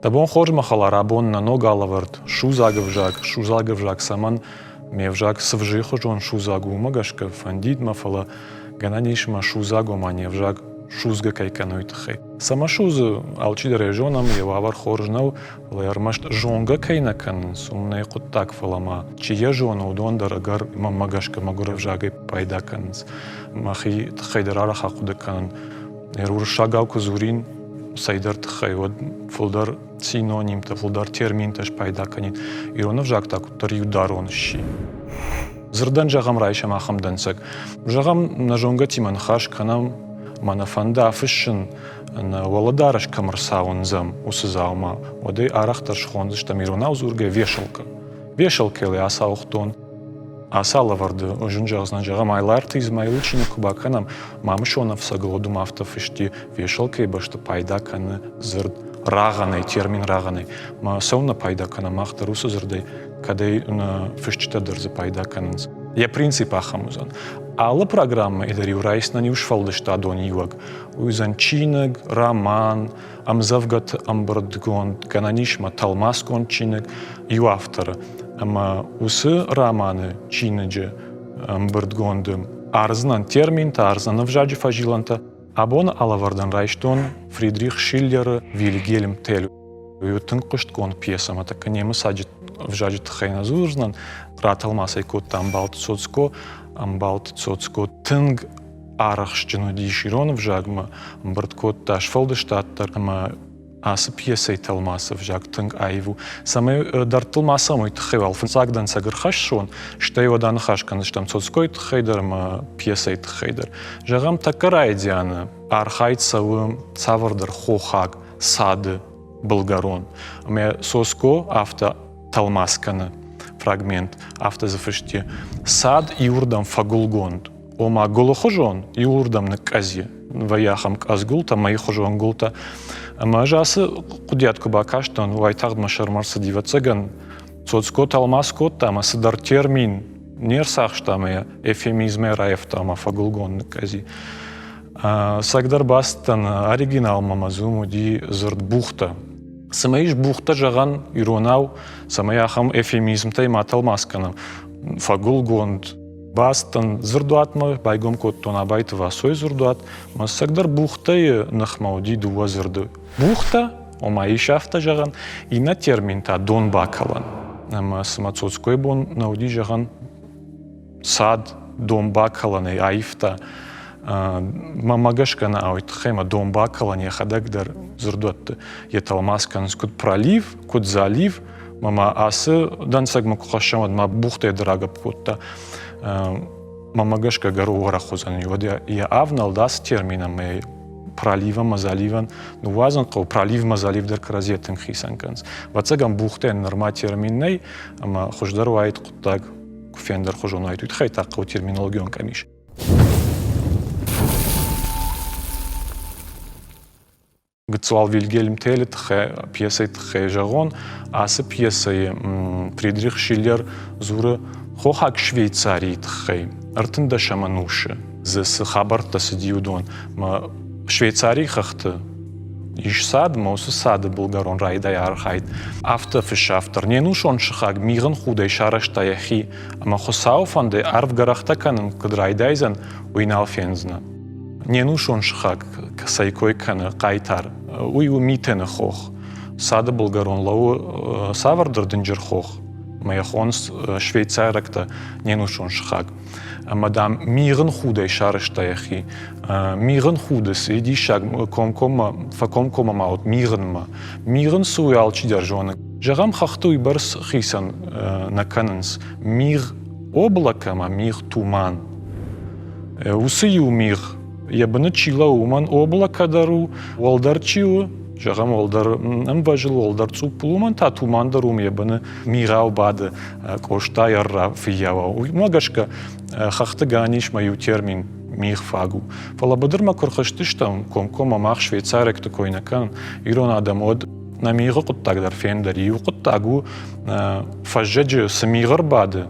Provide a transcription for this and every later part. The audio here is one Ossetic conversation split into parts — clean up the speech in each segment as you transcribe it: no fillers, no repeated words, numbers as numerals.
Дӕ бон хорз, мӕ хӕлар, абон нӕ ног алӕвӕрд судзаг ӕвзаг, судзаг ӕвзаг цӕмӕн ме взаг цывзыйы хуызон судзаг у, уымӕ гӕсгӕ фӕндид мӕ, фӕлӕ гӕнӕн ис мӕ судзаг, ома не взаг судзгӕ кӕй кӕны, уый тыххӕй. Цӕмӕ судзы, алчидӕр ӕй зонӕм, йӕ уавӕр хорз нӕу, фӕлӕ ӕрмӕст зонгӕ кӕй нӕ кӕнынц, уым нӕй хъуыддаг, фӕлӕ ма чи йӕ зоны, уыдон дӕр ӕгӕр мӕнмӕ гӕсгӕ мӕгуыр ӕвзагӕй пайда кӕнынц. Мӕхи тыххӕй дӕр арӕх ахъуыды кӕнын, уырыссагау куы дзурин, цӕйдӕр тыххӕй, уӕд фылдӕр синонимтӕ, фылдӕр терминтӕ спайда кӕнин. Ирон ӕвзаг та куыддӕр иударон сси. Дзырдӕн зӕгъӕм, райсӕм ахӕм дӕнцӕг. Зӕгъӕм, нӕ зонгӕтимӕ ныхас кӕнӕм, мӕ нӕ фӕнды афыссын, нӕ уӕлӕдарӕс кӕм ӕрцауындзӕм, уыцы дзаума, уӕд ӕй арӕхдӕр схондзыстӕм иронау дзургӕ вешалка. Вешалкӕйыл ацауыгътон. Ацы алӕвӕрды зын зӕгъдзынӕн, зӕгъӕм, Айларты Измаилы чиныг куы бакӕнӕм, Мамысон ӕфцӕгыл уӕд уым афтӕ фысти, вешалкӕйы бӕсты пайда кӕны дзырд рагъӕнӕй, термин рагъӕнӕй. Ма цӕуылнӕ пайда кӕнӕм мах дӕр уыцы дзырдӕй, кӕд ӕй фысджытӕ дӕр дзы пайда кӕнынц. Йӕ принцип ахӕм уыдзӕн. Алы программӕйы дӕр-иу райсынӕн иу сфӕлдыстадон иуӕг. Уый уыдзӕн чиныг, роман, ӕмдзӕвгӕты ӕмбырдгонд, гӕнӕн ис ма тӕлмацгонд чиныг иу авторы. Ӕмӕ уыцы романы чиныджы ӕмбырдгонды ардзынӕн терминтӕ, ардзынӕн ӕвзаджы фӕзилӕнтӕ. Абоны алӕвӕрдӕн райстон Фридрих Шиллеры Вильгельм Тель. Уый у тынг хъуыстгонд пьесӕ, ӕмӕ тӕккӕ немыцаджы ӕвзаджы тыххӕй нӕ дзурдзынӕн. Ратӕлмац ӕй кодта Ӕмбалты Цоцко. Ӕмбалты Цоцко тынг арӕхстджын уыдис ирон ӕвзагмӕ, ӕмбырд кодта сфӕлдыстад дӕр ӕмӕ ацы пьесӕйы тӕлмацы ӕвзаг тынг аив у. Цӕмӕй дӕрдтыл ма цӕуӕм, уый тыххӕй уал фыццаг дӕнцӕг ӕрхӕссон, стӕй уӕд аныхас кӕндзыстӕм Цоцкойы тыххӕй дӕр ӕмӕ пьесӕйы тыххӕй дӕр. Зӕгъӕм, тӕккӕ райдианы архайд цӕуы цавӕрдӕр хохаг цады былгӕрон. Ӕмӕ Цоцко афтӕ тӕлмац кӕны фрагмент, афтӕ дзы фысти: Цад иуырдӕм фӕгуылгонд, ома гуылыхуызон иуырдӕм ныкъкъӕдзи, вӕййы ахӕм къӕдзгуылтӕ, мӕйхуызон гуылтӕ. Ӕмӕ ӕз ацы хъуыдиат куы бакастӕн, уайтагъд мӕ сӕрмӕ ӕрцыди, ӕвӕццӕгӕн, Цоцко тӕлмац кодта ӕмӕ цыдӕр термин не рцахста ӕмӕ йӕ эвфемизмӕй раивта ӕмӕ фӕгуылгонд ныкъкъӕдзи. Цӕгдӕр бацыдтӕн оригиналмӕ мӕ дзы уым уыди дзырд бухтӕ. Цымӕ ис бухтӕ зӕгъӕн иронау, цӕмӕй ахӕм эвфемизмтӕй ма тӕлмац кӕнӕм. Фӕгуылгонд, Бацыдтӕн дзырдуатмӕ, байгом кодтон Абайты Васойы дзырдуат. Мӕ ӕцӕгдӕр бухтӕйы ныхмӕ уыди дыууӕ дзырды. Бухтӕ, ома ис афтӕ зӕгъӕн, иннӕ термин та донбакӕлӕн. Ӕмӕ цыма Цоцкойы бон нӕ уыди зӕгъӕн, цад донбакӕлӕнӕй аивта. Мӕнмӕ гӕсгӕ нӕ уый тыххӕй мӕ донбакӕлӕн йӕхӕдӕг дӕр дзырдуӕтты йӕ тӕлмац кӕнынц куыд пролив, куыд залив, Мӕ ацы дӕнцӕгмӕ куы хӕссӕм, уӕд ма бухтӕй дӕр агӕпп кодта. Мӕнмӕ гӕсгӕ ӕгӕр уӕрӕх уыдзӕн. Уӕд йӕ авнӕлд ацы термин ӕмӕ пролив ӕмӕ заливӕн ныууадзын хъӕуы. Пролив ӕмӕ залив дӕр кӕрӕдзийӕ тынг хицӕн кӕнынц. Ӕвӕццӕгӕн, бухтӕйӕн нырма термин нӕй, ӕмӕ хуыздӕр уаид хъуыддаг куы фендӕрхуызон уаид. Уый тыххӕй та хъӕуы терминологион къамис. Гыццыл Вильгельм Телы тыххӕй, пьесӕйы тыххӕй зӕгъон, ацы пьесӕйы Фридрих Шиллер дзуры хохаг Швейцарийы тыххӕй ӕртындӕсӕм ӕнусы дзы цы хабӕрттӕ цыди, уыдон. Мӕ Швейцарийы хӕхты ис цад, мӕ уыцы цады былгӕрон райдайы архайд. Афтӕ фыссы автор. Не нусон сыхаг мигъын худӕй сарӕзта йӕхи, ӕмӕ Хуыцауы фӕндӕй ӕрвгӕрӕхтӕ кӕнын куыд райдайдзӕн, уый нал фендзынӕ. Не нусон сыхаг цӕй кой кӕны хъайтар, уый у Митены хох. Цады былгӕрон лӕууы цавӕрдӕр дынджыр хох, ӕмӕ йӕ хонынц швейцайрӕгтӕ не нусон сыхаг. Ӕмӕ, дам, мигъын худӕй сарӕзта йӕхи. Мигъын худы цы диссаг комкоммӕ, фӕкомкоммӕ ма уыд мигъынмӕ. Мигъын цы у, алчидӕр зоны. Зӕгъӕм, хӕхты уыйбӕрц хицӕн нӕ кӕнынц. Мигъ облако ӕмӕ мигъ туман. Уыцы иу мигъ йӕ быны чи лӕууы, уымӕн облако дӕр у, уӕлдӕр чи у, зӕгъӕм, уӕлдӕр ӕмвӕзыл, уӕлдӕр цъуппыл, уымӕн та туман дӕр уым йӕ быны мигъау бады Къостайы ӕрра фыййауау. Уымӕ гӕсгӕ хӕхты гӕнӕн ис мӕ иу термин мигъ фаг у. Фӕлӕ быдырмӕ куы рхызтыстӕм, комкоммӕ мах швейцарӕгты кой нӕ кӕнын, ирон адӕм уӕд нӕ мигъы хъуыддаг дӕр фендӕр. Иу хъуыддаг у, фӕззӕджы цы мигъ ӕрбады,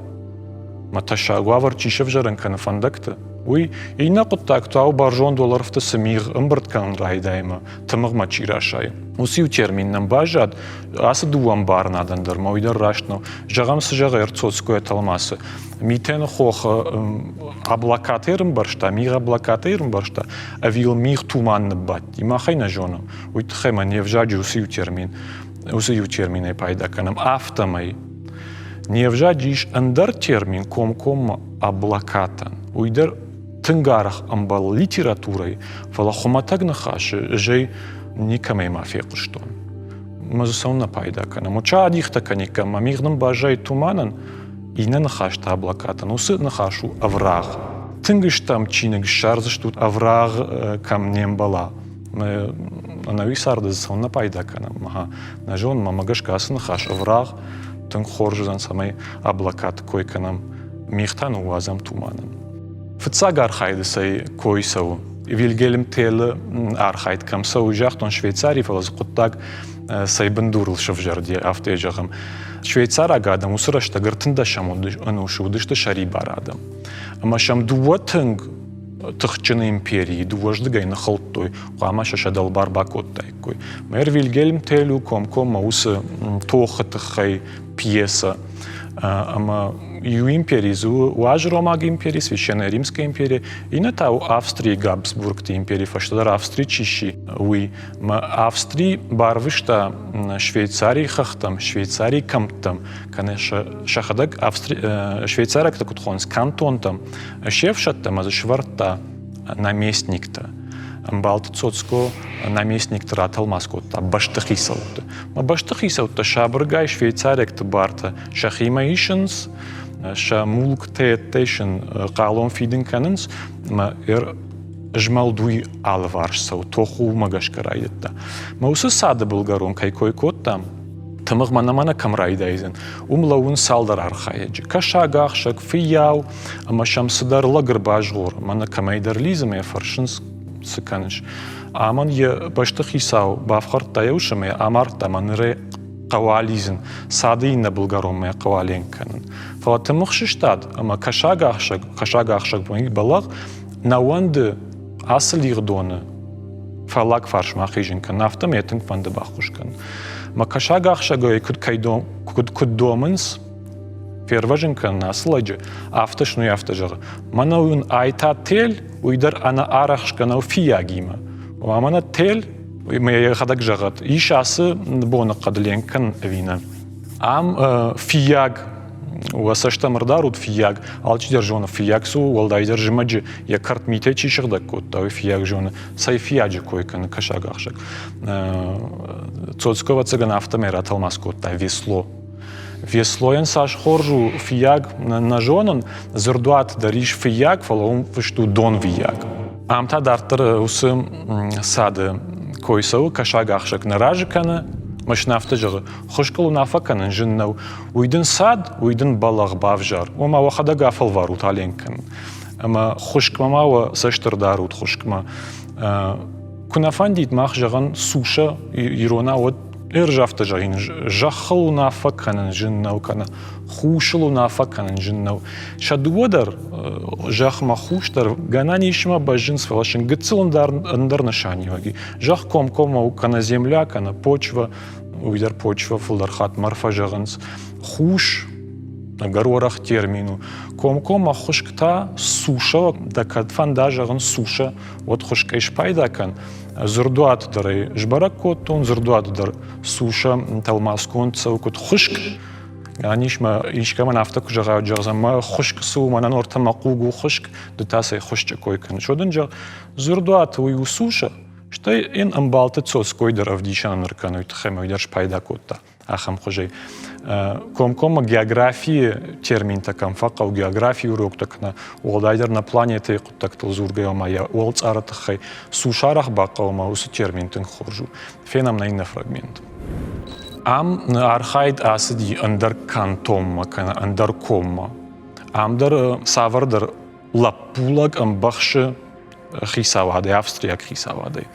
Мӕ тӕссаг уавӕр чи сӕвзӕрын кӕны фӕндӕгты, Уый иннӕ хъуыддаг та у бӕрзонд уӕлӕрвты цы мигъ ӕмбырд кӕнын райдайы тымыгъмӕ чи расайы. Уыцы иу термин нӕм баззад, ацы дыууӕ ӕмбарынадӕн дӕр ма уый дӕр раст нӕу. Зӕгъӕм, цы зӕгъы Эрцоцкойы тӕлмацы? Митены хох облакатӕй ӕрӕмбӕрзта, мигъ облакатӕй ӕрӕмбӕрзта, ӕви йыл мигъ туман ныббадти, мах ӕй нӕ зонӕм. Уый тыххӕй ма не взаджы уыцы иу термин, уыцы иу терминӕй пайда кӕнӕм. Афтӕмӕй не взаджы ис ӕндӕр термин комкоммӕ облакатӕн. Уый дӕр тынг арӕх ӕмбӕлы литературӕйы, фӕлӕ хуымӕтӕг ныхасы ӕз никӕмӕй ма фехъуыстон. Мӕ дзы цӕуылнӕ пайда кӕнӕм? Ча адихтӕ кӕниккам, мӕ мигъ нын баззайы туманӕн, иннӕ ныхас та облакатӕн. Уыцы ныхас у ӕврагъ. Тынг стӕм чиныг ссардзыстут ӕврагъ кӕм не мбӕла. Ӕнӕуи царды дзы цӕуылнӕ пайда кӕнӕм? Нӕ зонын, мӕ гӕсгӕ ацы ныхас ӕврагъ тынг хорз уыдзӕн, цӕмӕй облакаты кой кӕнӕм, мигътӕ ныууадзӕм туманӕн. Фыццаг архайды цӕй кой цӕуы? Вильгельм Телы архайд кӕм цӕуы, загътон Швейцарийы, фӕлӕ дзы хъуыддаг цӕй бындурыл сӕвзӕрди, афтӕ зӕгъӕм. Швейцараг адӕм уыцы рӕстӕг ӕртындӕсӕм ӕнусы уыдысты сӕрибар адӕм. Ӕмӕ сӕм дыууӕ тынг тыхджын империйы дыууӕздыгӕй ныхылдтой, хъуамӕ сӕ сӕ дӕлбар бакодтаиккой. Мэр Вильгельм Тель у комкоммӕ уыцы тохы тыххӕй пьесӕ. Ӕмӕ иу импери дзы у уаз Ромаг импери, Священная Римская империя, иннӕ та у Австрийы Габсбургты импери, фӕстӕдӕр Австри чи сси, уый. Ӕмӕ Австри барвыста Швейцарийы хӕхтӕм, Швейцарийы кӕмттӕм, кӕнӕ сӕхӕдӕг швейцарӕгтӕ куыд хонынц, кантонтӕм, се фсӕдтӕ ӕмӕ дзы сӕвӕрдта наместниктӕ. Ӕмбалты Цоцко наместникты ратӕлмац кодта бӕстыхицӕутты. Мӕ бӕстыхицӕуттӕ сабыргай швейцариӕгты бартӕ сӕхимӕ исынц, сӕ мулктӕ сын хъалон фидын кӕнынц, ӕмӕ змӕлд уый алыварс цӕуы, тох уымӕ гӕсгӕ райдыдта. Мӕ уыцы цады былгӕрон кӕй кой кодтам, тымыгъ мӕнӕ-мӕнӕ кӕм райдайдзӕн, уым лӕууынц цалдӕр архайӕджы. Кӕсагахсӕг, фыййау ӕмӕ сӕм цыдӕр лӕг ӕрбазгъоры, мӕнӕ кӕмӕйдӕр лидзы ӕмӕ йӕ фӕрсынц, цы кӕныс. Амӕн йӕ бӕстыхицау бафхӕрдта йӕ ус ӕмӕ йӕ амардта ӕмӕ ныр ӕй хъӕуы алидзын, цады иннӕ былгӕронмӕ хъӕуы аленк кӕнын. Фӕлӕ тымыгъ сыстад ӕмӕ кӕсагахсӕг, кӕсагахсӕг бӕлӕгъ нӕ уӕнды ацы лигъдоны фаллаг фарсмӕ ахизын кӕнын, афтӕ мӕ тынг фӕнды баххуыс кӕнын. Мӕ кӕсагахсӕгӕй куыд кӕй дом, куыд, куыд домынц фервӕзын кӕнын ацы лӕджы, афтӕ сын уый афтӕ зӕгъы. Мӕнӕ уын ай та тел, уый дӕр ӕнӕ арӕхсгӕ нӕу фиййагимӕ. Ома мӕнӕ тел, мӕ йӕхӕдӕг зӕгъӕд, ис ацы боныхъӕд ленк кӕнын ӕви нӕ. Ам фиййаг уӕ цӕстӕм ӕрдарут фыййаг. Алчидӕр зоны, фыййаг цы у, уӕлдайдӕр зымӕджы йӕ кӕрт митӕй чи сыгъдӕг кодта, уый фыййаг зоны. Цӕй фыййаджы кой кӕны кӕсагахсӕг. Цоцко, ӕвӕццӕгӕн, афтӕмӕй ратӕлмац кодта весло. Веслойӕн цас хорз у фыййаг, нӕ зонын. Дзырдуат дӕр ис фыййаг, фӕлӕ уым фыст у донвыййаг. Ам та дарддӕр уыцы цады кой цӕуы, кӕсагахсӕг нӕ разы кӕны, машинӕ афтӕ зӕгъы, хуыскъыл уынаффӕ кӕнын зын нӕу. Уый дын цад, уый дын бӕлӕгъ бавзар. Ома уӕхӕдӕг афӕлварут аленк кӕнын. Ӕмӕ хуыскъмӕ ма уӕ цӕст ӕрдарут хуыскъмӕ. Куы нӕ фӕндид мах зӕгъӕн суша иронау, уӕд ӕрз афтӕ зӕгъин, зӕххыл уынаффӕ кӕнын зын нӕу кӕнӕ хусыл уынаффӕ кӕнын зын нӕу. Сӕ дыууӕ дӕр зӕхмӕ хус дӕр гӕнӕн ис ӕмӕ бӕззынц, фӕлӕ сын гыццыл ӕндӕр нысаниуӕг и. Зӕхх комкоммӕ у кӕнӕ земля, кӕнӕ почва, уый дӕр почва фылдӕр хатт мӕр фӕзӕгъынц. Хус ӕгӕр уӕрӕх термин у. Комкоммӕ хуыскъ та суша, дӕ кӕд фӕнда зӕгъын суша, уӕд хуыскъӕй спайда кӕн. Дзырдуат дӕр ӕй сбӕрӕг кодтон, дзырдуат дӕр суша тӕлмацгонд цӕуы куыд хуыскъ. Ӕнис мӕ искӕмӕн афтӕ куы зӕгъа, зӕгъдзӕн, мӕ хуыскъ цы у, мӕнӕн ортӕ мӕ хъуг у хуыскъ, ды та цӕй хуысчъы кой кӕныс. Уӕд ын зӕгъ, дзырдуат уый у суша, Стӕй йын ӕмбалты Цоцкой дӕр ӕвдисӕнӕн ӕркӕной тыххӕй уый дӕр спайда кодта ахӕм хуызӕй. Комкоммӕ географийы терминтӕ кӕм фӕхъӕуы, географийы уроктӕ кӕнӕ уӕлдайдӕр нӕ планетӕйы хъуыддӕгтыл дзургӕйӕ ӕмӕ йӕ уӕлцъары тыххӕй сусарӕх бахъӕуы ӕмӕ уыцы термин тынг хорз у. Фенӕм нӕ иннӕ фрагмент. Ам архайд ацыди ӕндӕр кантонмӕ кӕнӕ ӕндӕр коммӕ. Ам дӕр цавӕрдӕр лӕппулӕг ӕмбӕхсы хицауадӕй, австриаг хицауадӕй.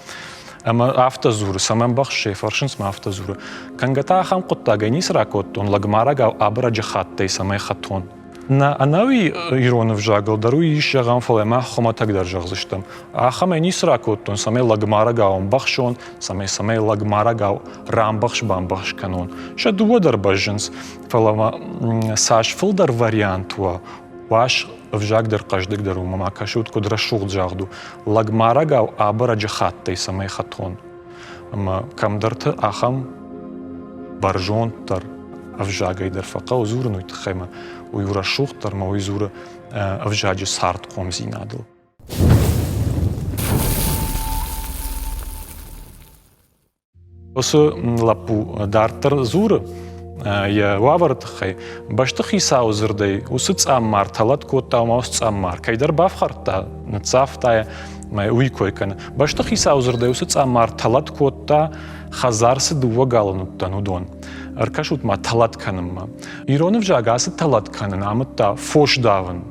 Ӕмӕ афтӕ дзуры, цӕмӕн бӕхсӕй фӕрсынц мӕ афтӕ дзуры. Кӕнгӕ та ахӕм хъуыддагӕй ницы ракодтон, лӕгмарӕгау абырӕджы хаттӕй цӕмӕй хӕтон. Нӕ ӕнӕуи ирон ӕвзагыл дӕр уый ис зӕгъӕм, фӕлӕ мах хуымӕтӕгдӕр зӕгъдзыстӕм. Ахӕмӕй ницы ракодтон, цӕмӕй лӕгмарӕгау ӕмбӕхсон, цӕмӕй цӕмӕй лӕгмарӕгау рамбӕхс-бамбӕхс кӕнон. Сӕ дыууӕ дӕр бӕззынц, фӕлӕ ма цас фылдӕр вариант уа, уас ӕвзаг дӕр хъӕздыгдӕр у, ма кӕсут, куыд рӕсугъд загъд у. Лӕгмарӕгау абырӕджы хаттӕй цӕмӕй хӕтон. Ӕмӕ кӕмдӕрты ахӕм бӕрзонддӕр ӕвзагӕй дӕр фӕхъӕуы дзурын уый тыххӕй ӕмӕ уый у рӕсугъддӕр ӕмӕ уый дзуры ӕвзаджы цардхъомдзинадыл. Уыцы лӕппу дарддӕр дзуры йӕ уавӕры тыххӕй. Бӕстыхицауы дзырдӕй уыцы цъаммар тӕлӕт кодта, ома уыцы цъаммар кӕйдӕр бафхӕрдта, ныццавта йӕ, мӕ уый кой кӕны. Бӕстыхицауы дзырдӕй уыцы цъаммар тӕлӕт кодта, хӕдзар цы дыууӕ галы уыдтӕн, уыдон. Ӕркӕсут ма тӕлӕт кӕнынмӕ. Ирон ӕвзаг ацы тӕлӕт кӕнын амыдта фос давын.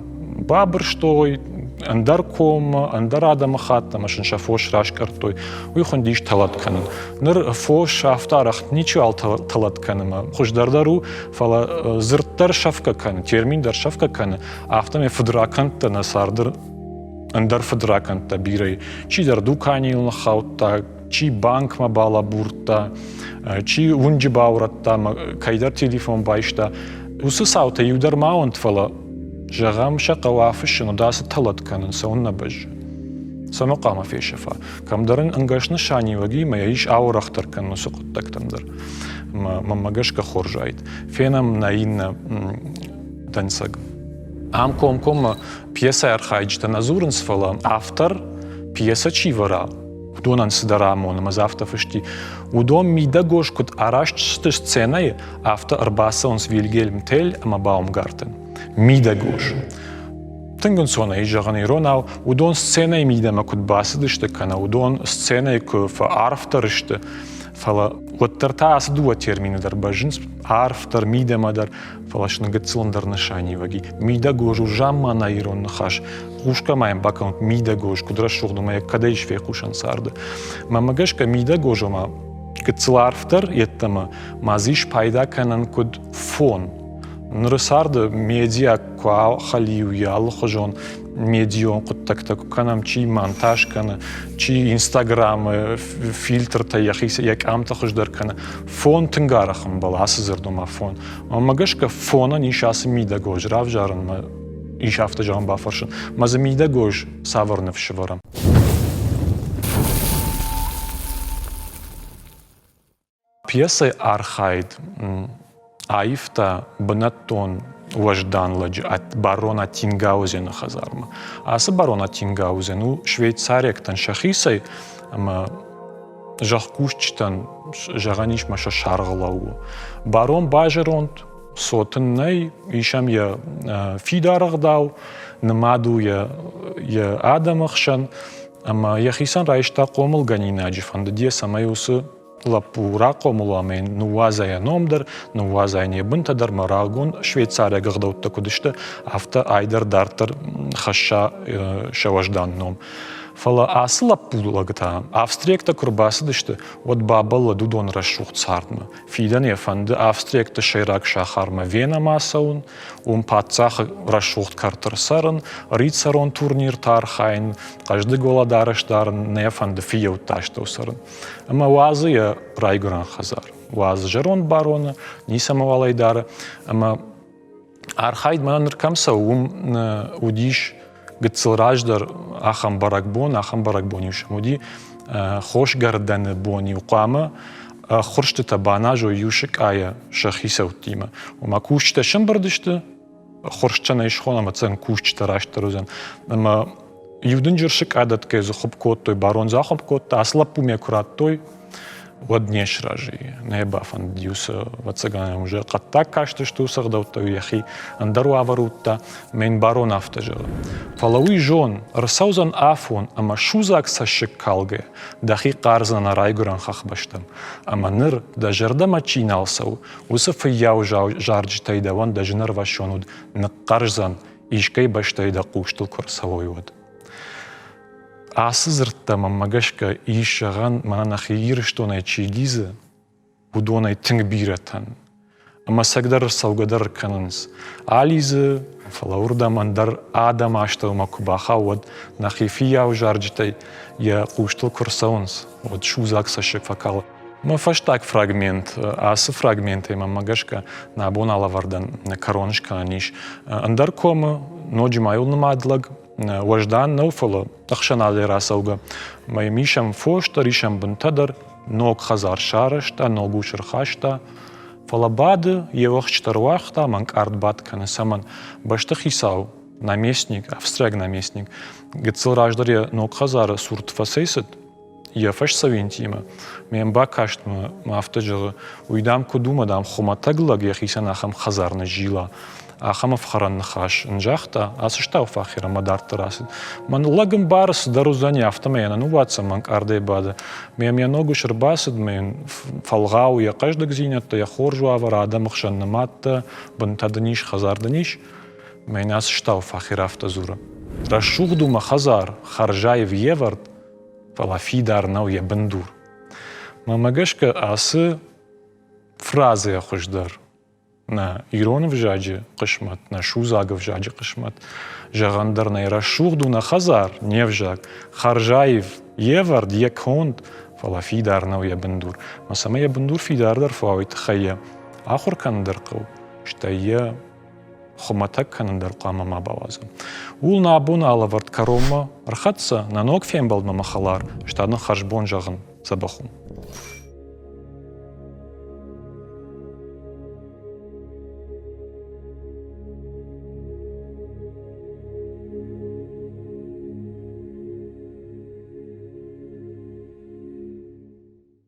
Бабырстой ӕндӕр коммӕ, ӕндӕр адӕмыхатт ӕмӕ сын сӕ фос раскъӕрдтой. Уый хуындис тӕлӕт кӕнын. Ныр фос афтӕ арӕх ничиуал тӕлӕт кӕны ӕмӕ хуыздӕр дӕр у, фӕлӕ дзырд дӕр сӕфгӕ кӕны, термин дӕр сӕфгӕ кӕны, афтӕмӕй фыдракӕндтӕ нӕ царды ӕндӕр фыдракӕндтӕ бирӕ. Чидӕр дуканийыл ныххаудта, чи банкмӕ балӕбурдта, чи уынджы баурӕдта, кӕйдӕр телефон байста. Уыцы цаутӕ иу дӕр ма уӕнт, фӕлӕ, зӕгъӕм, сӕ хъӕуы афыссын, уыд ацы тӕлӕт кӕнын цӕуыннӕ бӕззы. Цӕмӕ хъуамӕ фесӕфа? Кӕмдӕр ын ӕнгӕс нысаниуӕгимӕ йӕ ис ауӕрӕхдӕр кӕнын уыцы хъуыддӕгтӕм дӕр. Мӕнмӕ гӕсгӕ хорз уаид. Фенӕм нӕ иннӕ дӕнцӕг. Ам комкоммӕ пьесӕйы архайджытӕ нӕ дзурынц, фӕлӕ автор пьесӕ чи вӕра, уыдонӕн цыдӕр амоны, ӕмӕ дзы афтӕ фысти. Уыдон мидӕгоз куыд арӕзт сты сценӕйы, афтӕ ӕрбацӕуынц Вильгельм Тель ӕмӕ Баумгартен. Мидӕгоз. Тынг ӕнцонӕй зӕгъын иронау, уыдон сценӕйы мидӕмӕ куыд бацыдысты, кӕнӕ уыдон сценӕйы куы фӕарфдӕр сты, фӕлӕ уӕддӕр та ацы дыууӕ термины дӕр бӕззынц арфдӕр, мидӕмӕ дӕр, фӕлӕ сын гыццыл ӕндӕр нысаниуӕг и. Мидӕгоз у заммана ирон ныхас. Хъусгӕ ма йӕм бакӕнут мидӕгоз, куыд рӕсугъд у, ӕмӕ йӕ кӕдӕй ис фехъусӕн царды. Мӕнмӕ гӕсгӕ мидӕгоз ома гыццыл арфдӕр йеддӕмӕ ма дзы ис пайда кӕнӕн куыд фон. Ныры царды медиа куы ахӕлиу и алыхуызон медион хъуыддӕгтӕ куы кӕнӕм, чи монтаж кӕны, чи Инстаграмы фильтртӕ йӕхи йӕ къамтӕ хуыздӕр кӕны. Фон тынг арӕх ӕмбӕлы ацы дзырд, ома фон. Мӕнмӕ гӕсгӕ фонӕн ис ацы мидӕгоз равзарынмӕ ис афтӕ зӕгъын бафӕрсын. Мӕ дзы мидӕгоз цавӕр ныфс ӕвӕрӕм? Пьесӕйы архайд аивта бынӕттон уӕздан лӕджы барон Аттингаузены хӕдзармӕ. Ацы барон Аттингаузен у швейцариӕгтӕн сӕхицӕй ӕмӕ зӕхкусджытӕн зӕгъӕн ис мӕ сӕ саргъ лӕууы. Барон базӕронд, цот ын нӕй, ис ӕм йӕ фидар ӕгъдау, нымад у йӕ адӕмы хсӕн ӕмӕ йӕхицӕн райста хъомылгӕнинаджы, фӕндыд йӕ, цӕмӕй уыцы лӕппу рахъомыл уа ӕмӕ йын ныууадза йӕ ном дӕр, ныууадза йын йӕ бынтӕ дӕр, мӕ рагон швейцариаг ӕгъдӕуттӕ куыд сты, афтӕ ай дӕр дарддӕр хӕсса сӕ уӕздан ном. Фӕлӕ ацы лӕппулӕг та, австриӕгтӕ куы рбацыдысты, уӕд бабӕллыд уыдон рӕсугъд цардмӕ. Фидӕн йӕ фӕнды австриӕгты сӕйраг сахармӕ Венӕмӕ ацӕуын, уым паддзахы рӕсугъд кӕрты рцӕрын, рыцарон турнирты архайын, хъӕздыг уӕлӕдарӕс дарын, нӕ фӕнды фыййӕутты астӕу цӕрын. Ӕмӕ уадзы йӕ райгуырӕн хӕдзар. Уадзы зӕронд бароны, ницӕмӕуал ӕй дары. Ӕмӕ архайд мӕнӕ ныр кӕм цӕуы, уым уыдис гыццыл раздӕр ахӕм бӕрӕгбон, ахӕм бӕрӕгбон-иу сӕм уыди. Хосгӕрдӕны бон-иу хъуамӕ ӕххуырстытӕ баназой иу сыкъайӕ сӕ хицӕуттимӕ. Ома кусджытӕ сӕмбырд сты, ӕххуырстӕн ӕй схонӕм, ӕцӕг кусджытӕ растдӕр уыдзӕн. Ӕмӕ иу дынджыр сыкъа дӕтгӕ дзы хуыпп кодтой, барон дзы ахуыпп кодта, ацы лӕппумӕ куы радтой, уӕд не сразы и. Нӕ бафӕндыд уыцы, ӕвӕццӕгӕн, уже хъӕддаг кастысты уыцы ӕгъдӕуттӕ, йӕхи ӕндӕр уавӕр уыдта. Мӕн барон афтӕ зӕгъы. Фӕлӕ уый зон, ӕрцӕудзӕн афон, ӕмӕ судзаг цӕссыг калгӕ, дӕхи хъардзӕн нӕ райгуырӕн хӕхбӕстӕм. Ӕмӕ ныр, дӕ зӕрдӕмӕ чи нал цӕуы, уыцы фыййауы зарджытӕй дӕуӕн дӕ зынӕрвӕссон уд ныхъхъӕрздзӕн, искӕй бӕстӕй дӕ хъустыл куы ӕрцӕуой, уӕд. Ацы дзырдтӕ мӕнмӕ гӕсгӕ ис зӕгъӕн, мӕнӕ нӕхи Ирыстонӕй чи лидзы, уыдонӕй тынг бирӕтӕн. Ӕмӕ цӕгдӕр цӕугӕ дӕр кӕнынц. Алидзы, фӕлӕ уырдӕм ӕндӕр адӕм астӕумӕ куы бахауы, уӕд нӕхи фыййау зарджытӕй йӕ хъустыл куы рцӕуынц, уӕд судзаг цӕссыг фӕкалы. Мӕ фӕстаг фрагмент, ацы фрагментӕй мӕнмӕ гӕсгӕ, нӕ абон алӕвӕрдӕн кӕрон скӕнӕн ис. Ӕндӕр комы, ноджы ма иу нымад лӕг, уӕздан нӕу, фӕлӕ ӕхсӕнадӕй рацӕугӕ. Мӕ йӕм исӕм фос дӕр, исӕм бынтӕ дӕр, ног хӕдзар сарӕзта, ног ус ӕрхаста. Фӕлӕ бады, йе уӕхсчытӕ ӕруагъта, мӕнкъард бадт кӕны. Цӕмӕн? Бӕстыхицау, наместник, австриаг наместник, гыццыл раздӕр йӕ ног хӕдзары цурт фӕцӕйцыд, йӕ фӕсдзӕуинтимӕ. Ме мбакастмӕ мӕ афтӕ зӕгъы, уый, дам, куыд у, мӕ, дам, хуымӕтӕг лӕг йӕхицӕн ахӕм хӕдзар ныззила. Ахӕм ӕфхӕрӕн ныхас ын загъта, ацы Штауфахер ӕмӕ дарддӕр ацыд. Мӕн лӕг ӕмбары, цыдӕр уыдзӕни, афтӕмӕй йӕ нӕ ныууадздзӕн, мӕнкъардӕй бады. Мӕм йӕ ног ус ӕрбацыд, мӕ йын фӕлгъауы йӕ хъӕздыгдзинӕдтӕ, йӕ хорз уавӕр, адӕмы хсӕн нымадтӕ, бынтӕ дын ис, хӕдзар дын ис. Мӕ йын ацы Штауфахер афтӕ дзуры. Рӕсугъд у мӕ хӕдзар, хӕрзаив йе вӕрд, фӕлӕ фидар нӕу йӕ бындур. Мӕнмӕ гӕсгӕ ацы фразӕйӕ хуыздӕр нӕ ирон ӕвзаджы хъысмӕт, нӕ судзаг ӕвзаджы хъысмӕт. Зӕгъӕн дӕр нӕй, рӕсугъд у нӕ хӕдзар, не взаг, хӕрзаив, йе вӕрд, йӕ конд, фӕлӕ фидар нӕу йӕ бындур. Ӕмӕ цӕмӕй йӕ бындур фидардӕр фӕуа, уый тыххӕй йӕ ахуыр кӕнын дӕр хъӕуы, стӕй йӕ хуымӕтӕг кӕнын дӕр хъуамӕ ма бауадзӕм. Ууыл нӕ абоны алӕвӕрд кӕронмӕ ӕрхӕццӕ, нӕ ног фембӕлдмӕ мӕ хӕлар, стӕ дын хӕрзбон зӕгъын, дзӕбӕх у.